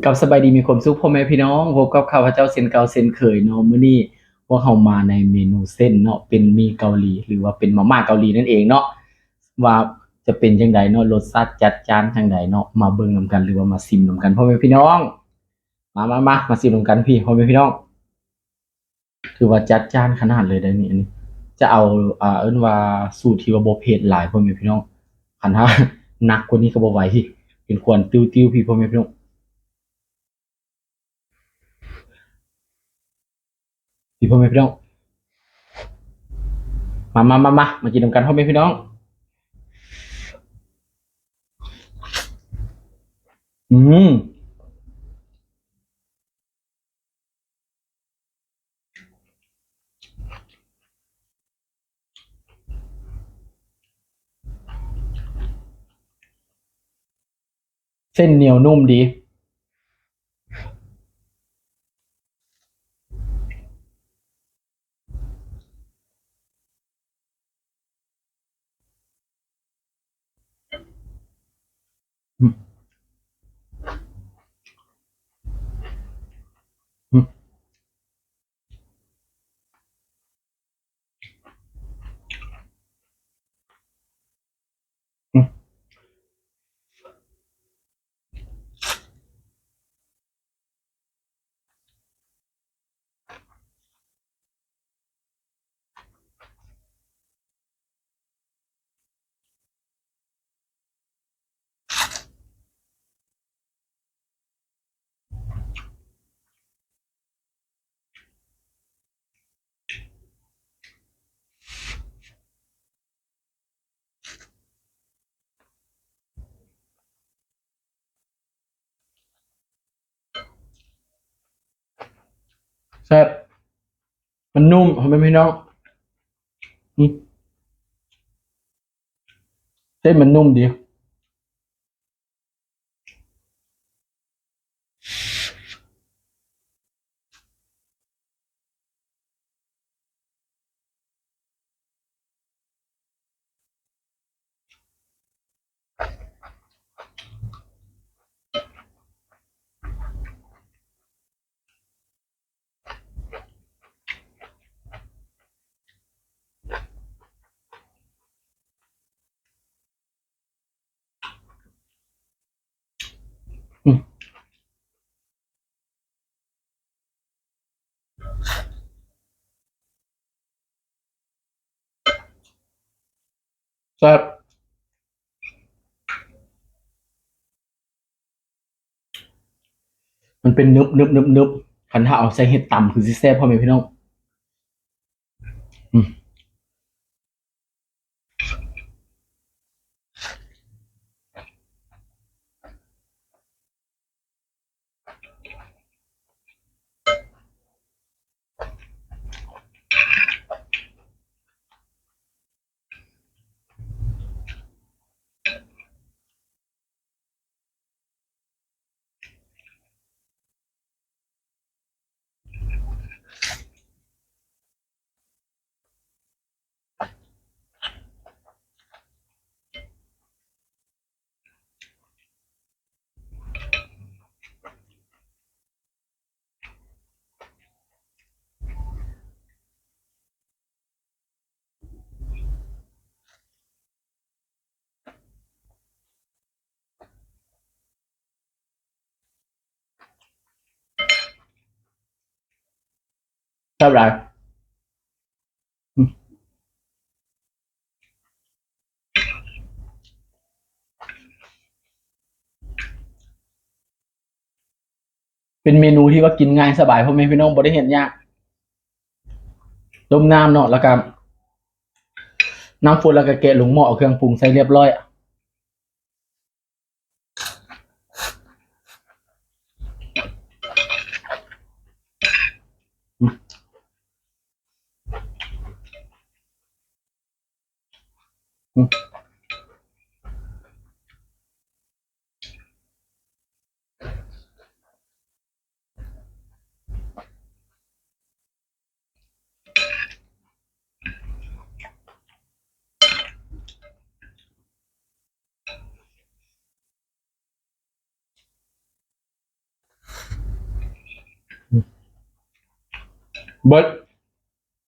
ກັບສະບາຍດີມີຄວາມສຸກພໍ່ແມ່ພີ່ນ້ອງ, ພົບກັບຂ້າພະເຈົ້າເຊັ່ນເກົ່າເຊັ່ນເຄີຍເນາະ. ມື້ນີ້ພວກເຮົາມາໃນເມນູເສັ້ນເນາະ, ເປັນໝີ່ເກົາຫຼີ ຫຼືວ່າເປັນມາມ່າເກົາຫຼີນັ້ນເອງເນາະ. ວ່າຈະເປັນຈັ່ງໃດເນາະ, ລົດຊາດຈັດຈ້ານຈັ່ງໃດເນາະ, ມາເບິ່ງນຳກັນ ຫຼືວ່າມາຊິມນຳກັນພໍ່ແມ່ພີ່ນ້ອງ. ມາ ມາ ມາ ມາຊິມນຳກັນພີ່ ພໍ່ແມ່ພີ່ນ້ອງ. ຖືວ່າຈັດຈ້ານຂະໜາດເລີຍໄດ໋ນີ້. ອັນນີ້ຈະເອົາ ອ່າ ເອີ້ນວ່າສູດທີ່ວ່າບໍ່ເຜັດຫຼາຍພໍ່ແມ່ພີ່ນ້ອງ. ຄັນຖ້າໜັກກວ່ານີ້ກໍບໍ່ໄຫວ, ເປັນຄວັນຕິວໆ ພີ່ພໍ່ແມ່ພີ່ນ້ອງ. ພີ່ພໍ່ແມ່ພີ່ນ້ອງ ມາ ມາ ມາ ມາ ມາກິນນຳກັນພໍ່ແມ່ພີ່ນ້ອງ. ອືມ ເສັ້ນໜຽວນຸ້ມດີ. ແຊບ ມັນນຸ້ມ ພໍ່ແມ່ພີ່ນ້ອງ. ອືມ ເສັ້ນມັນນຸ້ມດີ. ແຊບ ມັນເປັນໜຶບໆໆໆ. ຄັນຖ້າເອົາໃສ່ເຫັດຕຳຄືຊິແຊບ ພໍ່ແມ່ພີ່ນ້ອງ. ອືມ. ແຊບຫຼາຍ. ອືມ ເປັນເມນູທີ່ວ່າກິນງ່າຍສະບາຍ ພໍ່ແມ່ພີ່ນ້ອງ ບໍ່ໄດ້ເຮັດຍາກ. ຕົ້ມນ້ຳເນາະ ແລ້ວກະນ້ຳຟົດ ແລ້ວກະແກະລົງໝໍ້ ເອົາເຄື່ອງປຸງໃສ່ລຽບຮ້ອຍ. ແ ບໍ່